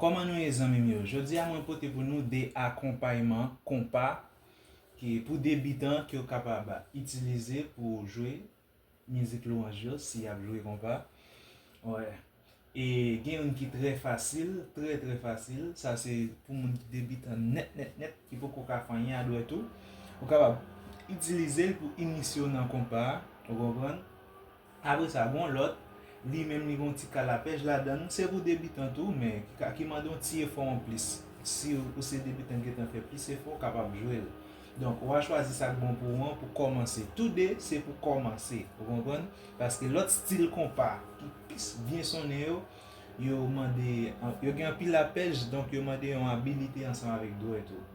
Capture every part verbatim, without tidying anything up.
Kòman nou ye, zanmi m yo? Jodi a mwen pote pou nou de akonpayman konpa ki pou debitan ke w kapab itilize pou jwe mizik lwanj yo si y ap jwe konpa. Wè. E gen youn ki trè fasil, trè, trè fasil. Sa se pou moun ki debitan nèt, nèt, nèt, ki poko ka fè anyen a dwèt ou. Ou kapab itilize l pou inisye w nan konpa a, ou konprann? Apre sa, gen yon lòt, li menm li gen yon ti kalapèj ladan l. Se pou debitan tou, men ki ka, ki mande yon ti efò anplis. Si ou, ou se debitan ki gentan fè plis efò, ou kapab jwe l. Donk, w a chwazi sa k bon pou ou an pou kòmanse. Tou de, se pou kòmanse. Ou konprann? Paske lòt stil konpa ki plis byen sonnen yo, yo mande, yo gen anpil lapèj, donk yo mande yon abilite ansanm avèk dwèt ou.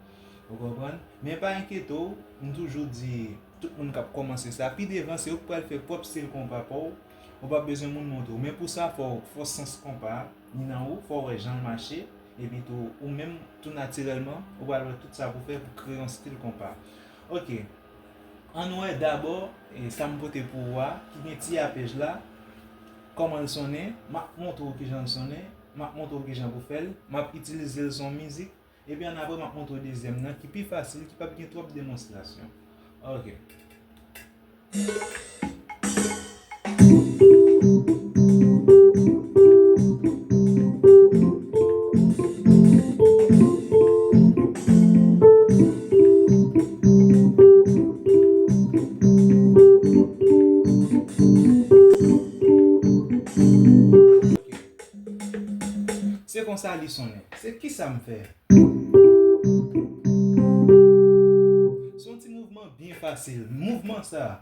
Ou konprann? Men pa enkyete w, m toujou di tout moun k ap kòmanse sa, pi devan se ou k pral fè pwòp stil konpa pa w, ou p ap bezwen moun montre w. Men pou sa, fò, fò sans konpa a ni nan ou, fò w wè jan l mache, epi tou ou menm tou natirèlman, ou pral wè tout sa pou fè pou kreye yon stil konpa. Oke, ann wè dabò, e, sa m pote pou ou a, ki gen ti apèj la, kòman l sonnen, m ap montre w kijan l sonnen, m ap montre w kijan pou fè l, m ap itilize l sou yon mizik, epi annapre m ap montre w dezyèm nan ki pi fasil, ki p ap gen twòp demonstrasyon. Oke. Se konsa li sonnen. Se kisa m fè? Se yon ti mouvman byen fasil. Mouvman sa,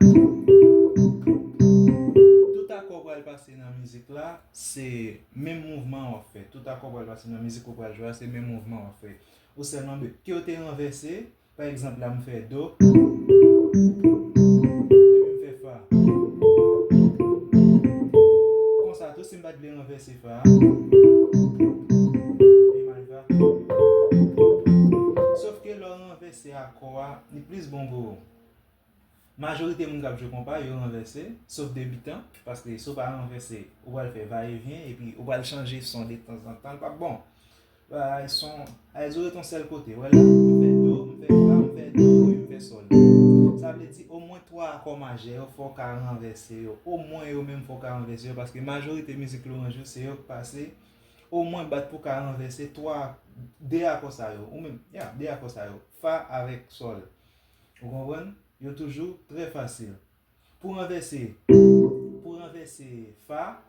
tout akò pral pase nan mizik la, se menm mouvman w ap fè. Tout akò pral pase nan mizik ou pral jwe a, se menm mouvman w ap fè. Ou sèlman be-, ke w te ranvèse, pa egzanp, la m fè do, epi m fè fa. Konsa tou, si m pa t vle ranvèse fa a, e m al fa. Sòf ke lè w ranvèse akò a, li plis bon pou ou. Majorite moun k ap jwe konpa, yo ranvèse, sòf debitan, paske si w pa ranvèse, ou pral fè vayevyen, epi ou pral chanje son detanzantan, l p ap bon. Bagay son, ay zo ret yon sèl kote. Wè la, m fè do, m fè fa, m fè do, epi m fè sòl. Sa vle di, omwen twa akò majè yo, fò w ka ranvèse yo. Omwen yo menm, fò w ka ranvèse yo, paske majorite mizik lwanj yo, se yo k pase. Omwen bat pou w ka ranvèse twa, de akò sa yo. Ou menm, ya, de akò sa yo. Fa avèk sòl. Ou konprann? Yo toujou trè fasil. Pou ranvèse, pou ranvèse fa,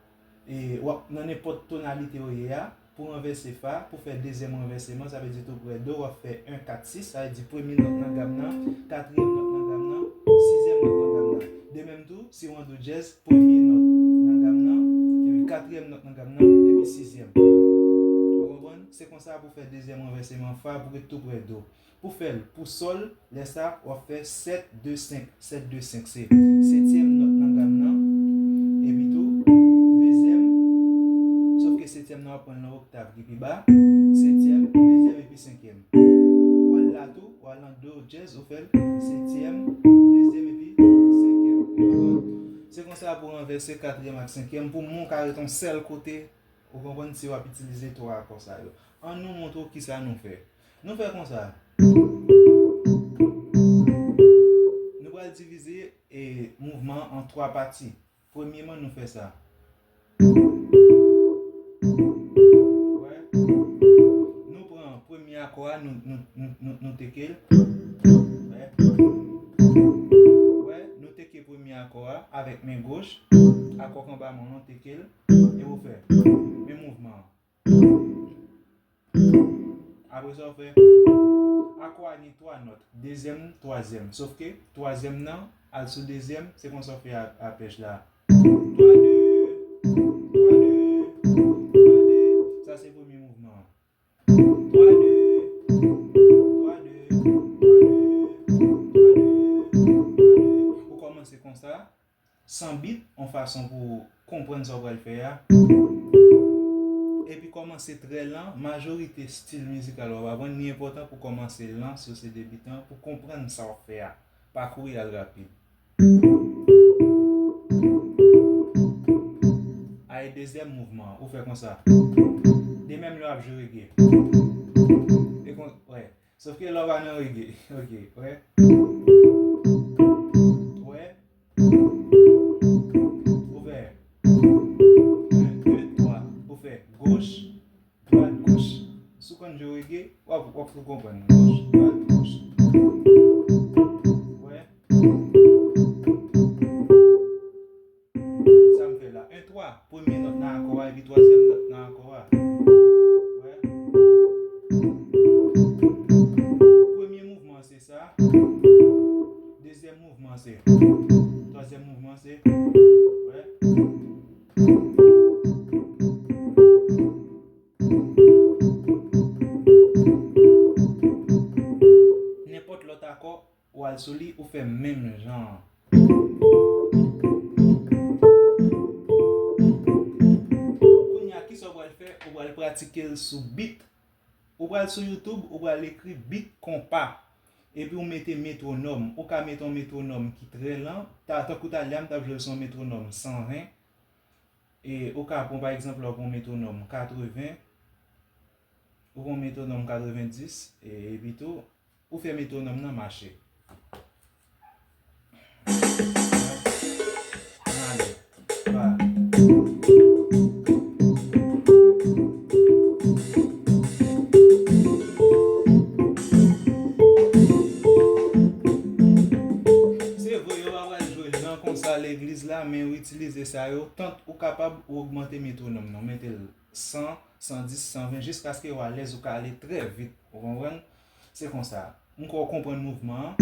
e, w ap nan nenpòt tonalite ou ye a, pou ranvèse fa, pou fè dezyèm ranvèseman, sa vle di tou prè do, w ap fè en, kat, sis, sa vle di premye nòt nan gam nan, katriyèm nòt nan gam nan, sizyèm nòt nan gam nan. De menm tou, si w an do djèz, premye nòt nan gam nan, epi katriyèm nòt nan gam nan, epi sizyèm. Ou konprann? Se konsa pou fè dezyèm ranvèseman fa pou ret tou prè do. Pou fè l, pou sòl, lè sa, w ap fè sèt, de, senk. Sèt, de, senk, se setyèm nòt nan gam nan, epi tou, dezyèm, sòf ke setyèm nan w ap pran l nan oktav ki pi ba, setyèm, dezyèm, epi senkyèm. W al la tou, w al nan do djèz, ou fè l setyèm, dezyèm, epi senkyèm. Se konsa pou ranvèse katriyèm ak senkyèm, pou men w ka ret yon sèl kote. Ou konprann, si w ap itilize twa akò sa yo. Ann nou montre w kisa nou fè. Nou fè konsa. Nou pral divize, e, mouvman an an twa pati. Premyeman, nou fè sa. Wè. Nou pran premye akò a, nou, nou, nou, nou, nou teke l. Wè. Wè, nou teke premye akò a avèk men goch. Akò k anba men w lan, teke l. E ou fè menm mouvman an. Apre sa, ou fè akò a gen twa nòt. Dezyèm, twazyèm. Sòf ke twazyèm nan al sou dezyèm, se konsa ou fè a-, apèj la. Twa, de, twa, de, twa, de. Sa se premye mouvman an. Twa, de, twa, de, twa, de, twa, de, twa, de. Ou kòmanse konsa. San bit, yon fason pou w konprann sa w pral fè a. Epi kòmanse trè lan, majorite stil mizikal w ap aprann, li enpòtan pou w kòmanse lan si w se debitan, pou w konprann sa w ap fè a. Pa kouri al rapid. Ay, dezyèm mouvman an, ou fè konsa. De menm lè w ap jwe reggae. E kon, wè. Sòf ke lè w pa nan reggae. Ok, wè. Wè. Ou fè. En, de, twa. Ou fè goch, dwat, goch. Si w konn jwe reggae, w ap, w ap tou konprann. Goch, dwat, goch. Wè. Sa m fè la. En, twa. Premye nòt nan akò a, epi twazyèm nòt nan akò a. Wè. Premye mouvman se sa. Dezyèm mouvman se. Twazyèm mouvman se. Wè. Nenpòt lòt akò, ou al sou li, ou fè menm jan an. Kounye a, kisa w pral fè? Ou pral pratike l sou beat. Ou pral sou YouTube, ou pral ekri beat konpa. Epi ou mete metwonòm. Ou ka mete yon metwonòm ki trè lan. Ta, tankou talè a, m t ap jwe l sou yon metwonòm san ven. E ou ka pran, pa egzanp, lè w pran yon metwonòm katreven, ou pran yon metwonòm katrevendis, e, epi tou, ou fè metwonòm nan mache. Ann ale. Ba. Se vre, yo pa pral jwe lan konsa legliz la, men w itilize sa yo, tant ou kapab, ou ogmante metwonòm nan, ou mete l san, san dis, san ven, jiskaske w alèz, ou ka ale trè vit. Ou konprann? Se konsa. M kwè w konprann mouvman an.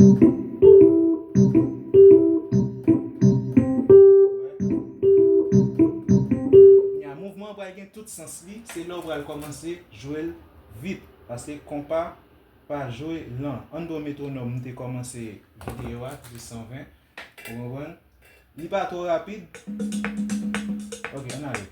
Nya, mouvman an pral gen tout sans li, se lè w pral kòmanse jwe l vit. Paske konpa pa jwe lan. Ann pran metwonòm m te kòmanse videyo a, ki se san ven. Ou konprann? Li pa twò rapid. Ok, ann ale.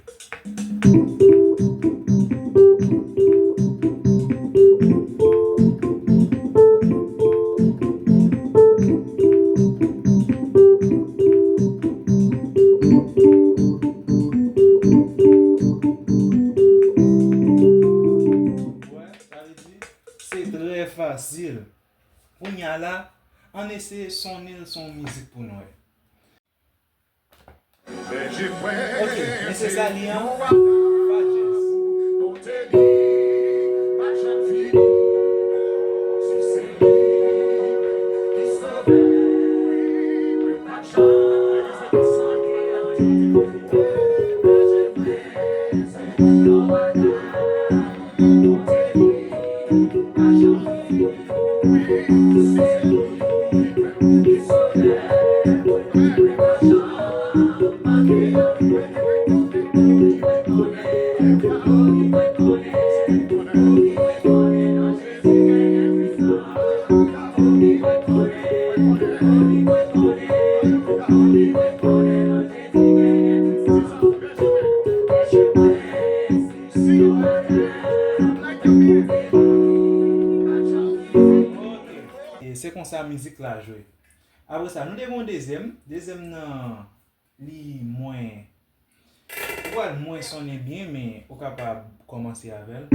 Wè, sa vle di, se trè fasil. Kounye a la, ann eseye sonnen l sou yon mizik pou n wè. Ok, men se sa li an, pa jazz. Ok. E se konsa mizik la jwe. Apre sa, nou te gen yon dezyèm. Dezyèm nan, li mwen, ou pral mwen sonnen byen, men ou kapab kòmanse avè l.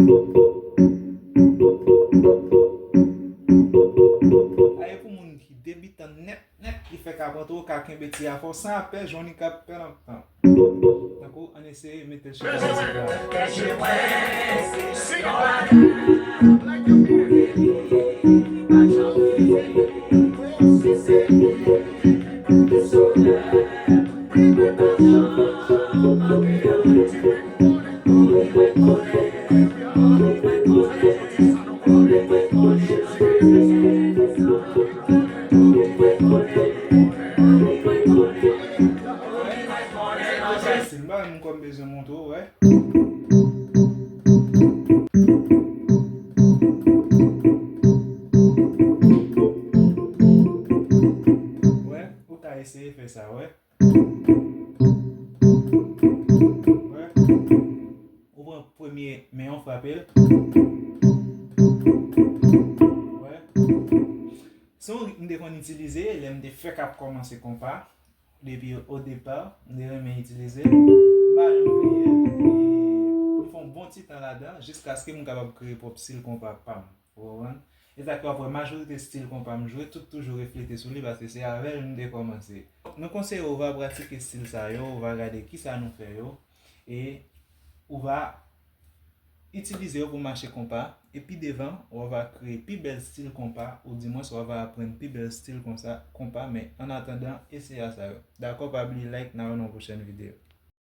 A e pou moun ki debitan nèt, nèt, ki fèk aprann tou, ou ka kenbe ti afè w san apè, jwenn li k ap pè nan tan. Tankou, ann eseye mete l sou mizik la. Fasil, m pa menm kwè m bezwen montre w, wè. Wè, ou ka eseye fè sa, wè. Wè. Ou pran premye men an, w frape l. Wè. Se yon ritm m te konn itilize lè m te fèk ap kòmanse konpa. Depi o depa, m te renmen itilize l. M pa janm bliye l. E m fè yon bon ti tan ladan, jiskaske m kapab kreye pwòp stil konpa pa m. Ou konprann? E sa k fè w ap wè majorite stil konpa m jwe, tout toujou reflete sou li, paske se avè l m te kòmanse. Nou konseye w va pratike stil sa yo, ou va gade kisa nou fè yo, e ou va itilize yo pou mache konpa, e pi devan, ou va kreye pi bèl stil konpa, ou dimwens ou va aprann pi bèl stil konsa, konpa, men an atandan, eseye sa yo. Dakò, pa bliye like, n a wè nan yon pwochèn videyo.